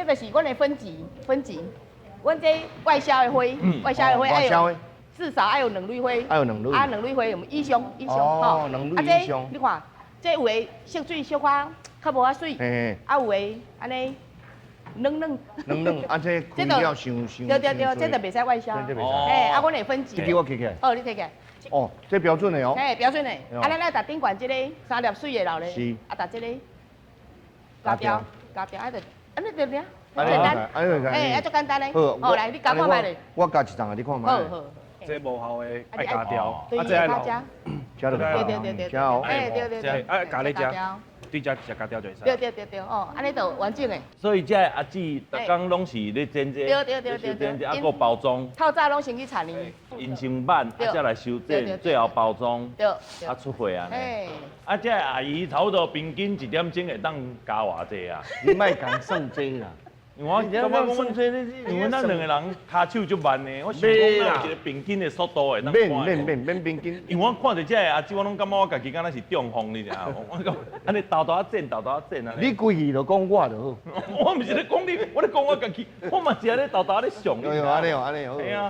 這就是阮的分級，分級。阮這外銷的花，外銷的花外銷的至少愛有兩蕊花。愛有兩蕊。啊，兩蕊花用以上，以上。哦，兩蕊以上。你看，這有的色水小可較無遐媠，啊有的按呢軟軟。軟軟，啊這開了傷傷。對對對，這就袂使外銷。這袂使。嘿，啊，阮會分級。這支我提起來。好，你提起來。哦，這標準的哦。嘿，標準的。啊，咱愛共頂懸這个三粒媠的留咧。是。啊，共這个加掉，加掉，啊就，按呢就爾。簡單。哎，啊，足簡單的。好，好來，你加看覓咧。我加一層啊，你看覓。好好。這無效的愛加掉，啊，這愛留。加就對對對對。加哦。哎，對對對。啊，加咧加。對遮直接加掉就會使。對對對對，哦，按呢就完整的。所以這个阿姊，逐工攏是咧剪這個，對對對對對，啊，閣包裝。透早攏先去田裡。𪜶先挽，啊，才來修剪，最後包裝，啊出貨按呢。啊，這个阿姨差不多平均一點鐘會當加偌濟啊？你莫共算這啦。因為我感覺講阮這，因為咱兩個人跤手足慢的，我想講有一個平均的速度會當免免免免平均。因為我看著這個阿姊，我攏感覺我家己敢若是中風，你知影無？我講按呢沓沓仔剪，沓沓仔剪按呢。你規氣就講我就好。我毋是咧講你，我咧講我家己，我嘛是按呢沓沓咧想。對，按呢哦，按呢好。嘿啊。